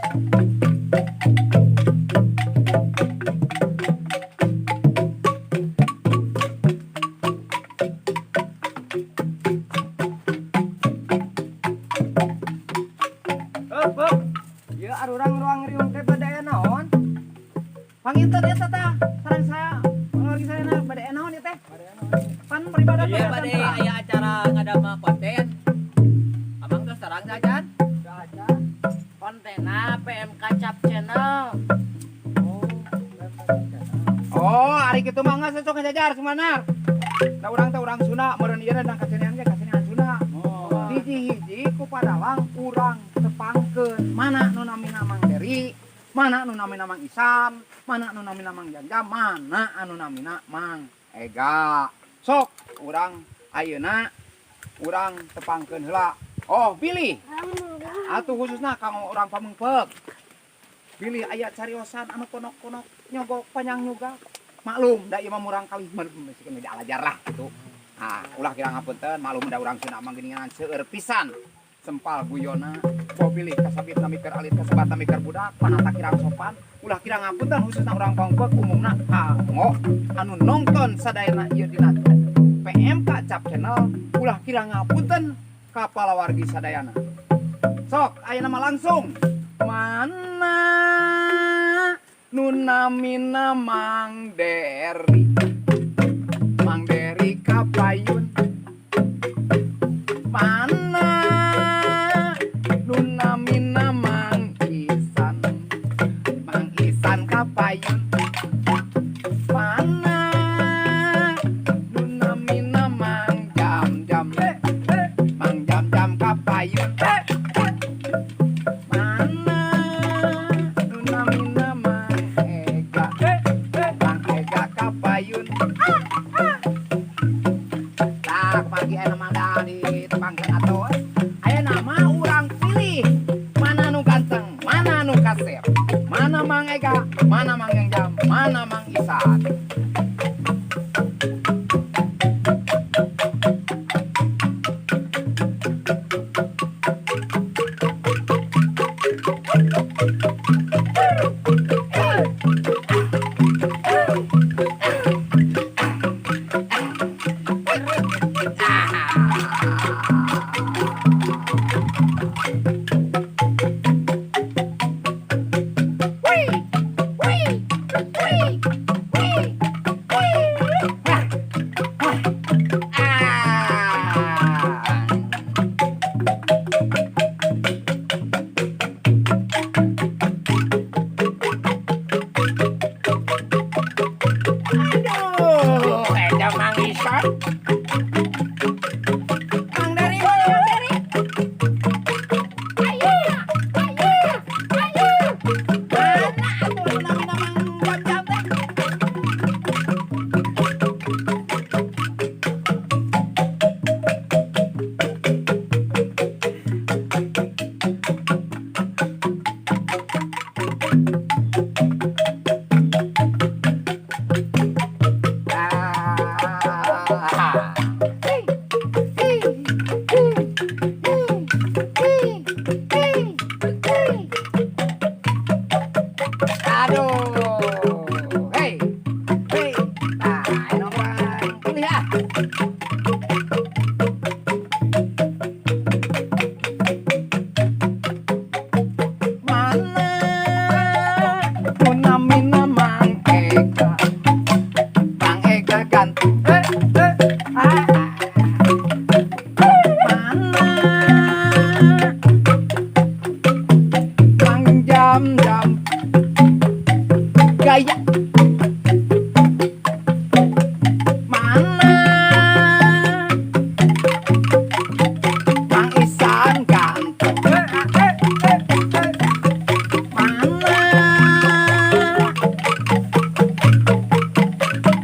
Heup, heup. Ieu arurang ruang riung teh bade aya naon? Panginten eta tah, sareng saya, keluarga saya na bade aya naon ieu teh? Pan beribadah. Iya, bade aya acara ngadamel konten. Abang terus terang saja. Kontena PMK Cap Channel. Oh, ari kitu mah geus sok ngajajar sumanar. Da urang teh urang Sunda, meureun ieu dang kasenian ge kasenian Sunda. Hiji-hiji ku padalang urang tepangkeun mana nu namina Mang Deri, mana nu namina Mang Isan, mana nu namina Mang Janja, mana anu namina Mang Ega. Sok urang ayeuna urang tepangkeun heula. Oh, bilih. Atuh khususna kanggo urang Pameungpeuk. Bilih aya cariosan anu konok-konok nyogok panjang nyuga. Maklum da ieu mah murang kali meureun dialajar lah gitu. Nah, ulah kira ngapunten, maklum da urang Sunda mah geuningan seueur pisan. Sempal guyona, boh bilih kasabit nami keur alit, kasebat nami keur budak, panata kirang sopan, ulah kira ngapunten khususna urang Pameungpeuk umumna kanggo anu nongton sadayana ieu dina PMK Cap Channel, ulah kira ngapunten ka palawargi sadayana. Sok, ayeuna mah langsung. Mana nu namina Mang Deri? Mang Deri kapayun. Mana nu namina Mang Isan? Mang Isan kapayun. Mana nu namina Mang Jam Jam? Mang Jam Jam kapayun. Mana nu namina Mang Ega? Mang Ega kapayun. Tah, pagi aya nama da ditepangkeun atuh. Aya nama urang pilih. Mana nu ganteng, mana nu kasep. Mana Mang Ega, mana Mang Yang Jam, mana Mang Isan. Wih, wih, wih, wih, wih. Wah, wah, ah. Aduh, eta Mang Isan. Mang Deri mana Mang Deri? Ayo, ayo, ayo. Mana atuh nu namina Mang Jam Jam teh? Ah. Hei, hei, hei, hei, hei, hei, hei. Aduh, hei, hei, nah, ini orang pilih ah. Mana nu namina Mang Ega? Mang Ega ganteng. Ah. Mana Mang Jam Jam gaya? Mana Mang Isan ganteng? Mana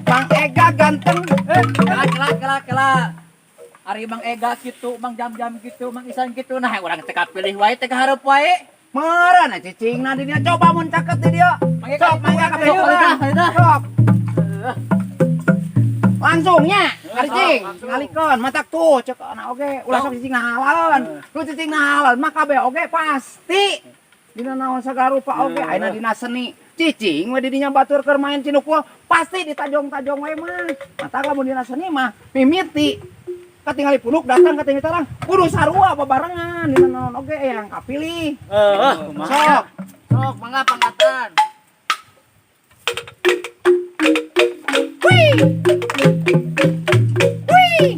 Mang Ega ganteng? Kela kela kela kela. Ari Mang Ega gitu, Mang Jam Jam gitu, Mang Isan gitu. Nah, urang teh kapilih wae teh kaharep wae. Marana cicingna di dia, coba mun caket di dia. Mang Ega, Sok Mang Ega sok, kapilih. Sok. Langsungnya, ari cing, Langsung. ngalikeun matak tuh cek anak oge, ulah sok cicing ngahalalan. Lu cicing ngahalalan mah kabeh oge pasti Dina naon sagala rupa oge ayeuna dina seni. Cicing we di dinya batur keur main cinukul pasti ditajong-tajong we mah. Matak lamun dina seni mah mimiti katingali punuk datang katingali tarang kudu sarua babarengan dina naon oge yang kapilih. Heeh. Sok. Sok, mangga pangkatan. Wih. Wih.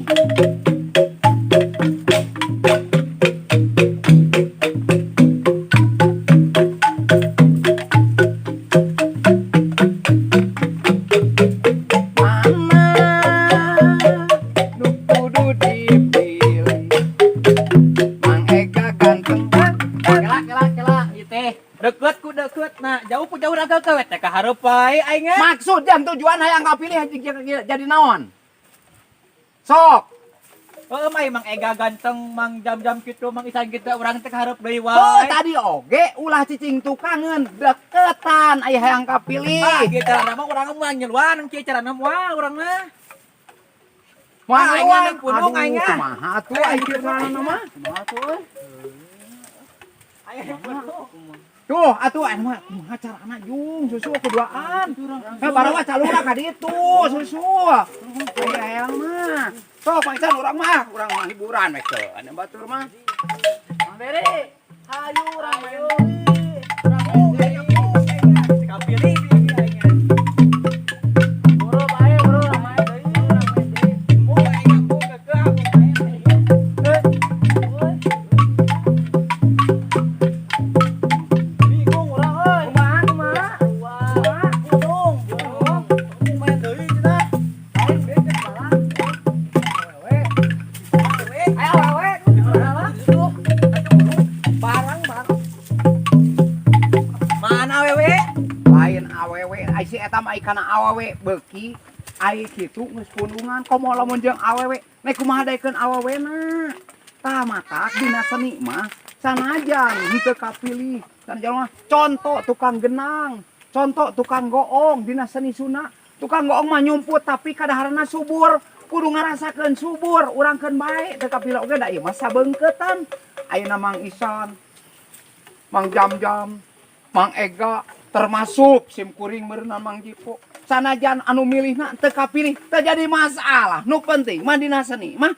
Mana nu kudu dipilih? Mang Ega ganteng. Kela kela kela ieu teh. Deket ku deket nah, jauh ku jauh raga we teh ka hareup wae aing ge. Maksud dan tujuan hayang kapilih jadi naon? Sok. Heeh mah Mang Ega ganteng, Mang Jam-jam kitu, Mang Isan kitu urang teh ka hareup deui Oh, wae. tadi oge ulah cicing tukangeun deketan aya hayang kapilih. Ah, kieu carana mah urang mah nyeluan, kieu carana moal urang mah. Moal Ah, aing ngeluan. anak gunung, Aduh, aing ah. kumaha atuh aing kieu carana mah? Kumaha tuh euy? Aing gunung. Tuh, atuh aing mah kumaha carana jung susu kuduaan. Eh barawa calura ka ditu susu. Aya hayang mah. Sok Mang Isan urang mah hiburan we ke. Anu batur mah. Mang Beri, hayu urang main deui. Urang main deui. Kapilih ieu aing. Buru bae, buru urang main deui, urang main deui. Oh, aing aku kekeh aku main aing. Euy. Bingung urang euy. Kumaha kumaha? Wah, Gunung, gunung. Main deui cenah. Aing bete salah. Awewe. Ayo awewe. Tuh, Barang barang. mana awewe? Lain awewe, ai si eta mah kana awewe beuki ai kitu geus pundungan komo lamun jeung awewe nek kumaha daekeun awewena. Tah matak dina seni mah sanajan henteu kapilih sanajan mah contoh tukang genang, contoh tukang goong dina seni Sunda. Tukang goong mah nyumput tapi kadaharana subur, kudu ngarasakeun subur urangkeun bae teu kapilih oge da ieu mah sabeungkeutan. Ayeuna Mang Isan, Mang Jam-Jam, Mang Ega termasuk sim kuring meureunna Mang Jipo sanajan anu milihna teu kapilih teu jadi masalah. Nu penting mah dina seni mah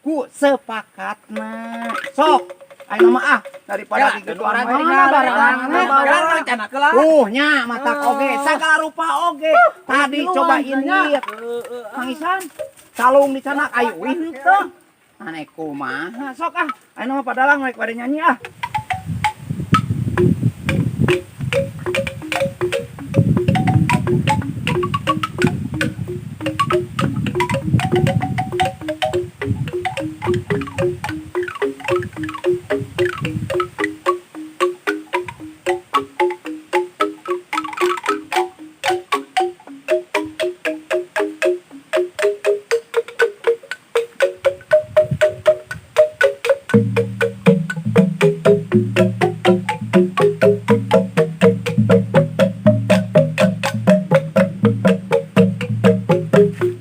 ku sepakatna. Sok ayeuna mah ah daripada digituan urang mana tinggal barengan. rencana keula. Tuh nya matak oge sagala rupa oge tadi coba ini Mang Isan calung dicanak ayo wih henteu aneh kumaha. Sok ah ayeuna mah padalang rek bade nyanyi ah.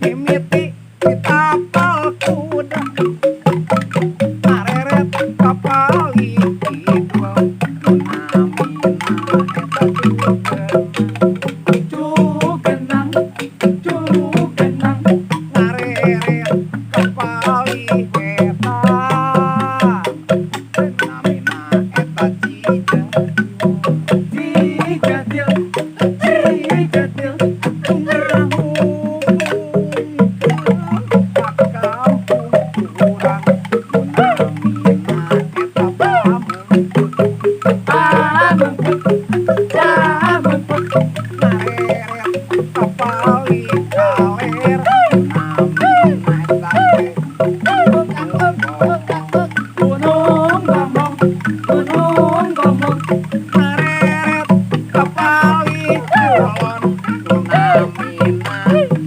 Mimiti ditapel kuda areret kapal kidul nu namina eta Cugenang, cugenang. Ngareret kapal wetan namina eta Cijatil. Cijatil, cijatil. Ka kampung urang nu namina eta Pameungpeuk. Pameungpeuk, pameungpeuk. Ngareret ka palih kaler namina eta teh Gunung Gombong, Gunung Gombong. Ngareret ka palih kulon nu namina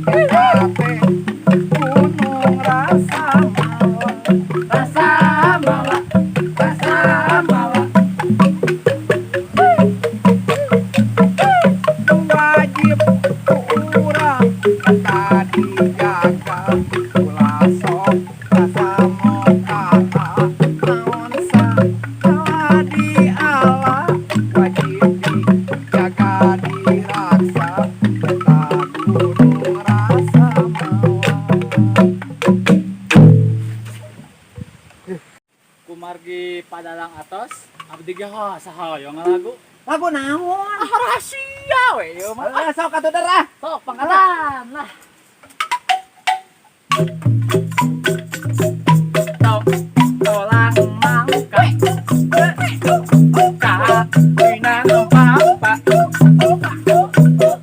eta teh Gunung Rasamala. Rasa mawa, rasa mawa. Abdi ge ha saha yo ngalagu. Lagu naon? Ah, rahasia we ieu mah. Ah, sok atuh der ah. Sok pangkatan lah. Tong tolang mangka. Kawinan bapak.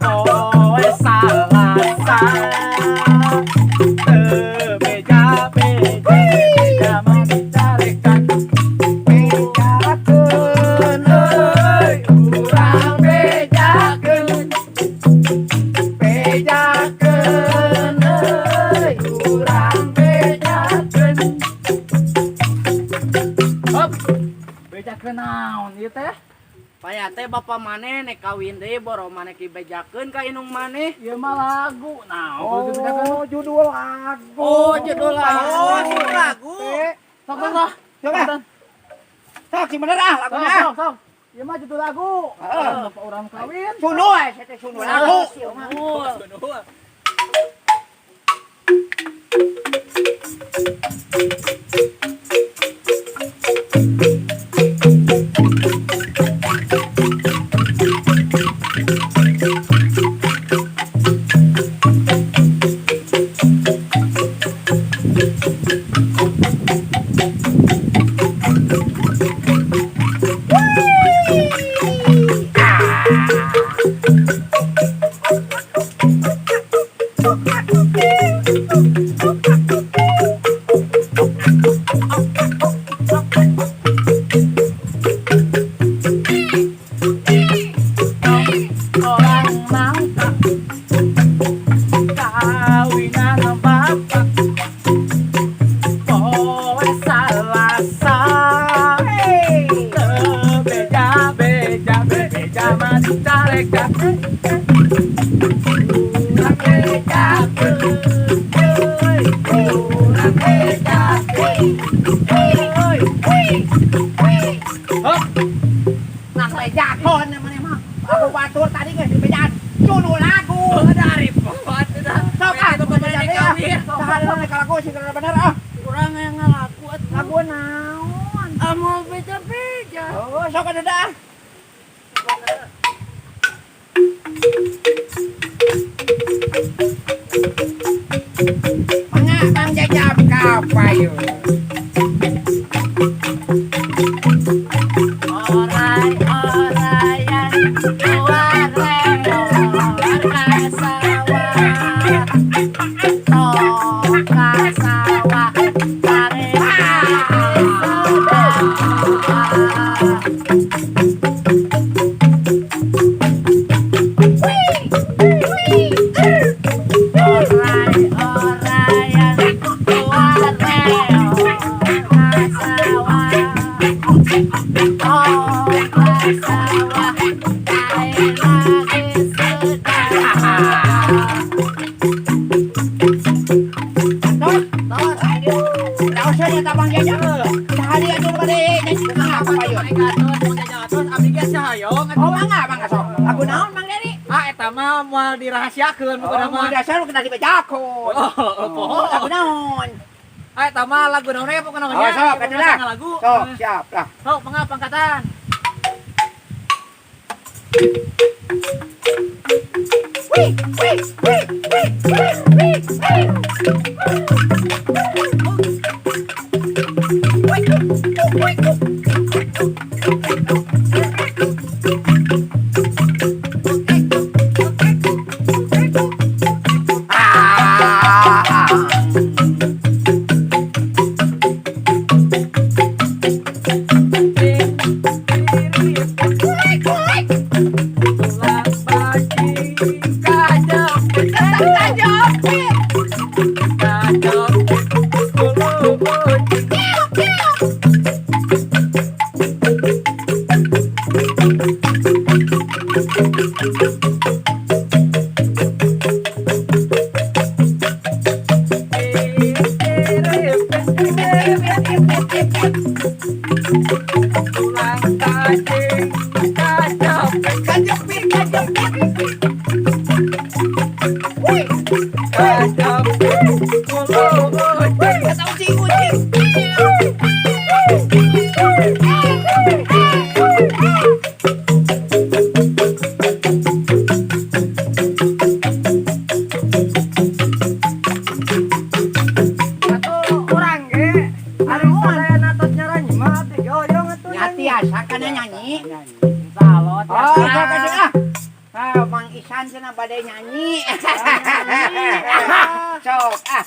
Poe Salasa. Teu beja beja beja mancarekan. Bejakeun euy, urang bejakeun. Bejakeun euy, urang bejakeun. Hop. Bejakeun naon ieu teh? Paya teh bapak maneh nek kawin deui boro maneh ki bejakeun ka indung maneh. Ieu mah lagu naon kudu dibejakeun. Oh, judul lagu. Oh, judul lagu. Oh, judul lagu. Sok sok lah. Coba. Sok sih bener ah Sok lagunya. sok sok. Ieu mah judul lagu. Heeh. Bapak urang kawin. Sunu we, saya teh sunu lagu. Sunu. Orang mangka kawinan bapak poe Salasa. Teu beja beja beja mancarekan. Urang bejakeun euy, urang bejakeun euy. Hop. Nah, bejakon namanya mah. Aku batur tadi geus dibejaan. Sunu lagu. Oh, dari pot udah. Sok ah, beja deui ah. Saha nek lagu sing bener ah. Urang yang ngalagu atuh. Lagu naon? Amal beja-beja. Oh, sok atuh dah. Mangga Bang Jajab kapayu. Orai orayan keluar lewat ka sawah. Tong ka sawah tarik sudah. Orai orayan keluar lewat ka sawah. Tong ka sawah tarik lagi sudah. Tos, tos. Aduh, eta Bang Jajab. Saha dia atuh bade nyanyi mangga kapayu. Abdi ge sahoyong. Oh, mangga mangga sok. Lagu naon Mang Dedi? Ah, eta mah moal dirahasiakeun pokona Oh, mah. dasar kena dibejakeun. Oh, poho. Lagu naon? Ah, eta mah lagu naon we pokona mah Oh, nya. sok, atuh lah. Lagu. Sok, siap lah. Sok, mangga pangkatan. Wih, wih, wih, wih, wih, wih, wih. Wih, wih, wih. Ah. Tulang bajing kajepit, Kajepit. Kajepit bulu kucing. Tulang kacing kajepit, Kajepit, kajepit. Wih, kajepit bulu kucing. Kata ucing, ucing. Oh, Oh, tiasa. sok atuh ah. Ah, Mang Isan cenah bade nyanyi. Sok ah.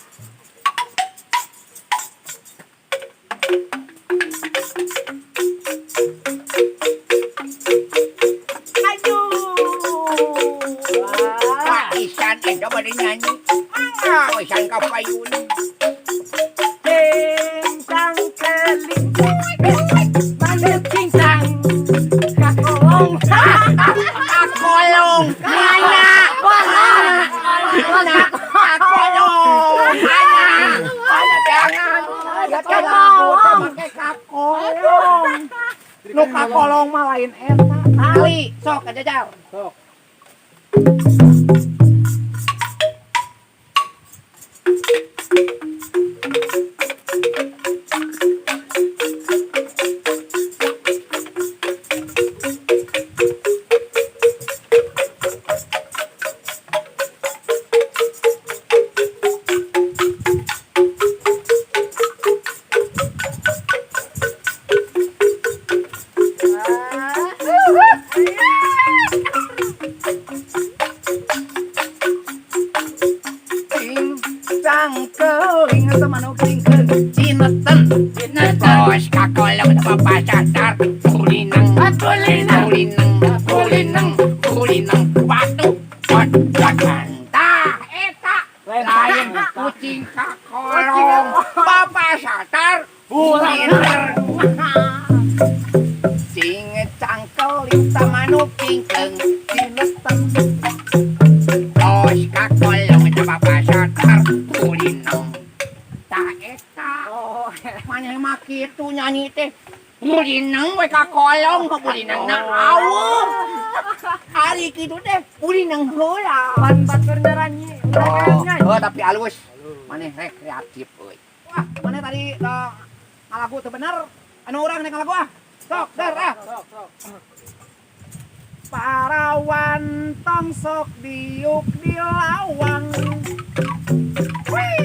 Aduh. Pak Isan eta bade nyanyi. Mangga Isan ka payun. Cincang keling manuk cincang kakolong. Kakolong. Mana? Mana? Mana? Kakolong. Mana? Mana jangan. Ya kakolong. Make kakolong. Nu kakolong mah lain eta. Tali, sok aja. Sok. Cincang keling atau manuk cingkeung cineten. Cineten. Bos kakolong bapak sadar kulineng. Kulineng. Kulineng, kulineng, kulineng batu pojokan. Tah eta lain kucing kakolong bapak sadar kulineng. Cing cangkeling manuk cingkeung cineten. Bos kakolong bapak sadar kulineng. Tah eta. Oh, Maneh mah kitu nyanyi teh. Bulineng we ka kolong, bulineng na aweuh. Ari kitu teh bulineng heula. Pan batur nyaranyi. Oh, oh, tapi alus. Maneh rekreatif euy. Wah, maneh tadi ngalagu teu bener. Anu urang nek ngalagu ah. Sok, der ah. Sok, sok. Parawan tong sok diuk di lawang. Wih.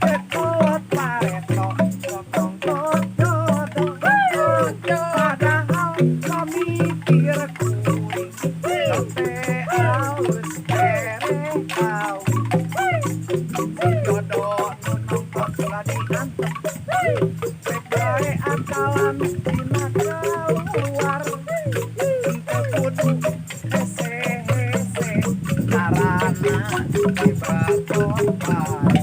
Kekolot pareto, sokong dodo, padahal pamikir kuring, sampe alus kere kawin. Jodoh nu nongkrong ulah diantep, rek bae akalan dina keluar. Henteu kudu hese-hese, karana dibaton bae.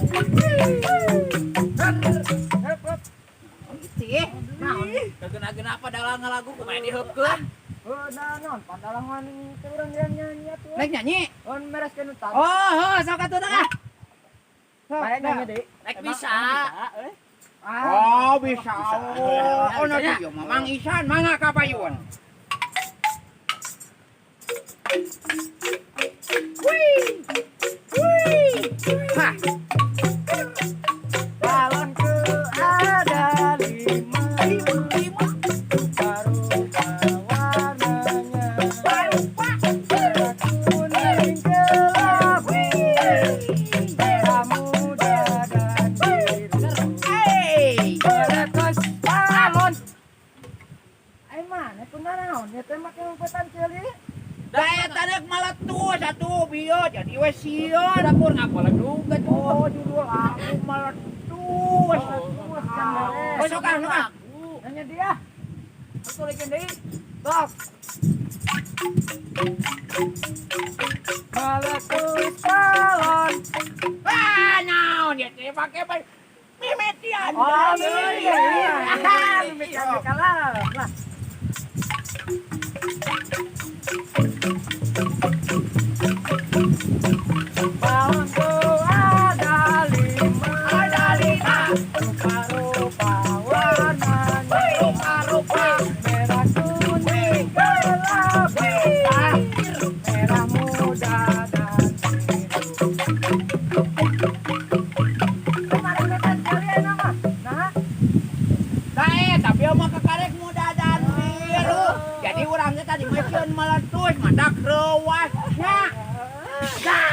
Sih, naon? Kagena-gena apa dalang ngalagu kumaha diheupkeun? Oh, naon padalangan teh urang nyanyi atuh. Rek nyanyi? On mereskeun utang. Oh, oh, sok atuh tah. Sok, Bae nyanyi dah. deui. Rek bisa. Euy. Oh, bisa. Oh, nah ieu mah Mang Isan mangga ka payun. Wih. Wih. Hah. Balonku ada lima, Lima, lima. Rupa-rupa warnanya. Rupa. Merah, kuning, kelabu, merah muda dan biru. Hey. Meletus balon. Ai mana kunaon ya teh make umpetan ceuli? Da eta rek meletus atuh bieu jadi we sieun. Dapur ngapaledug atuh. Oh, judul aku meletus. Meletus, kan beres. Oh, sok ah, sok ah. Nanya dia. Aku lagi deui. Sok. Meletus balon. Ah, naon dia teh pake mimitian. Oh, iya, iya. Mimitian kalah. Lah. Balonku ada lima, Ada lima. Rupa-rupa warnanya. Rupa-rupa. Merah, kuning, kelabu, merah muda dan biru. Kemarin metan kalian apa? Nah, Nah, tapi mah kekarek muda dan biru. Jadi urang teh tadi mah sieun meletus, madak reuas nya. Nah,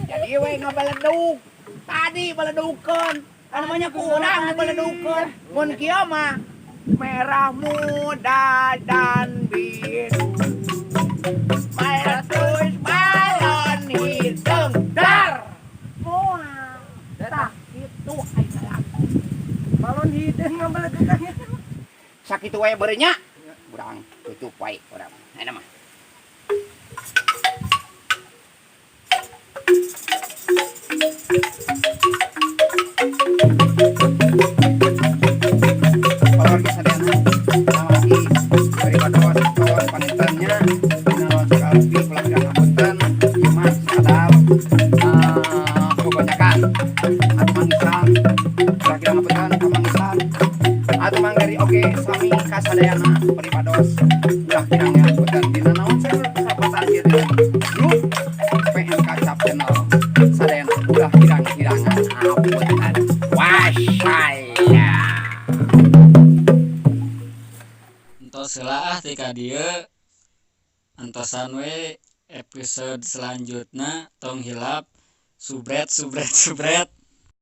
jadi we ngabeledug. Tadi beledukeun. Kan namanya kurang ngabeledukeun. Mun kieu mah Merah muda dan biru. Meletus balon hideung dar. Moal. Tah kitu aing. Balon hideung ngabelegekan. Sakitu wae beureunya. Urang tutup wae urang. Ayeuna mah. Kalau sadayana lagi daripada kawan panitennya dina sekali ulah ngapunten ieu mah sakadar kebanyakan atuh Mang Isan, ulah ngapunten ka Mang Isan atuh Mang Dery oge sami ka sadayana pribados, ulah kirang ngapunten dina naon sapatan ieu teh grup PMK Cap Channel sadayana, ulah kirang-kirangan apunten. Wassalam. Entos heula ah ti ka dieu, antosan we episode selanjutna. Tong hilap subscribe, subscribe, subscribe.